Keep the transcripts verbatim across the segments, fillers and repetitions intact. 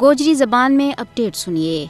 گوجری زبان میں اپڈیٹ سنیے۔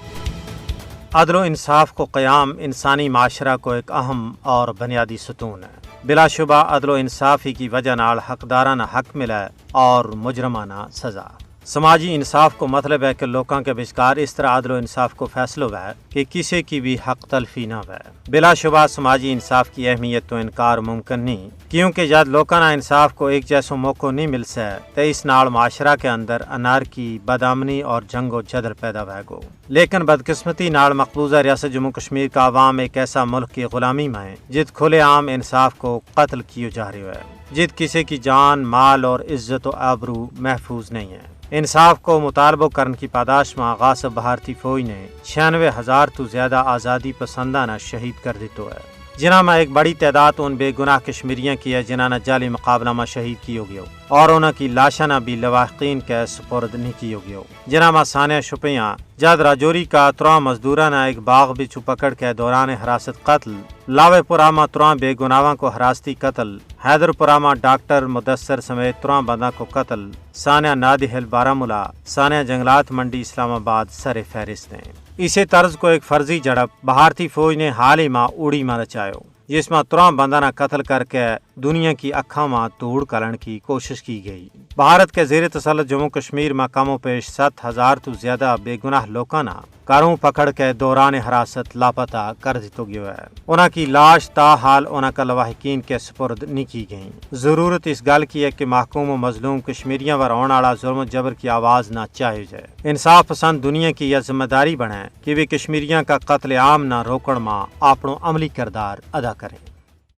عدل و انصاف کو قیام انسانی معاشرہ کو ایک اہم اور بنیادی ستون ہے۔ بلا شبہ عدل و انصافی کی وجہ نال حقداراں نا حق ملے اور مجرماں نا سزا۔ سماجی انصاف کو مطلب ہے کہ لوکاں کے بچکار اس طرح عدل و انصاف کو فیصلو ہے کہ کسے کی بھی حق تلفی نہ ہوئے۔ بلا شبہ سماجی انصاف کی اہمیت تو انکار ممکن نہیں، کیونکہ جد لوکاں نا انصاف کو ایک جیسو موقع نہیں مل سکے تو اس نال معاشرہ کے اندر انارکی، بدامنی اور جنگ و جدل پیدا ہوئے گو۔ لیکن بدقسمتی نال مقبوضہ ریاست جموں کشمیر کا عوام ایک ایسا ملک کی غلامی ما ہے جت کھلے عام انصاف کو قتل کیو جا رہیو ہے، جت کسے کی جان، مال اور عزت و آبرو محفوظ نہیں ہے۔ انصاف کو مطالبو کرن کی پاداش ما غاصب بھارتی فوج نے چھیانوے ہزار تو زیادہ آزادی پسنداں نا شہید کر دیتو ہے، جنہاں ما ایک بڑی تعداد ان بے گناہ کشمیریاں کی ہے جنہاں نا جعلی مقابلہ ما شہید کیو گیو اور انہاں کی لاشاں نا بھی لواحقین کے سپرد نہیں کیو گیو، جنہاں ما سانحہ شپیاں جد راجوری کا ترواں مزدوراں نا ایک باغ بچو پکڑ کے دوران حراست قتل، لاوے پورا ما ترواں بے گناہواں کو حراستی قتل، حیدر پورا ما ڈاکٹر مدثر سمیت ترواں بنداں کو قتل، سانحہ نادحل بارہ ملا، سانحہ جنگلات منڈی اسلام آباد سر فہرست ہیں۔ اسے طرز کو ایک فرضی جھڑپ بھارتی فوج نے حال ہی ما اوڑی ما رچایو، جس ما ترواں بنداں نا قتل کر کے دنیا کی اکھاں ما توڑ کلن کی کوشش کی گئی۔ بھارت کے زیر تسلط جموں کشمیر ما کم و پیش ست ہزار تو زیادہ بے گناہ لوکاں نا کاروں پکڑ کے دوران حراست لاپتہ کر دیتو گیو ہے۔ انہاں کی لاش تا حال انہاں کا لواحقین کے سپرد نہیں کی گئیں۔ ضرورت اس گل کی ہے کہ محکوم و مظلوم کشمیریاں ور آن آڑا ظلم و جبر کی آواز نہ چاہیو جائے۔ انصاف پسند دنیا کی یہ ذمہ داری بنے کہ ویہ کشمیریاں کا قتل عام نا روکن ما اپنو عملی کردار ادا کریں۔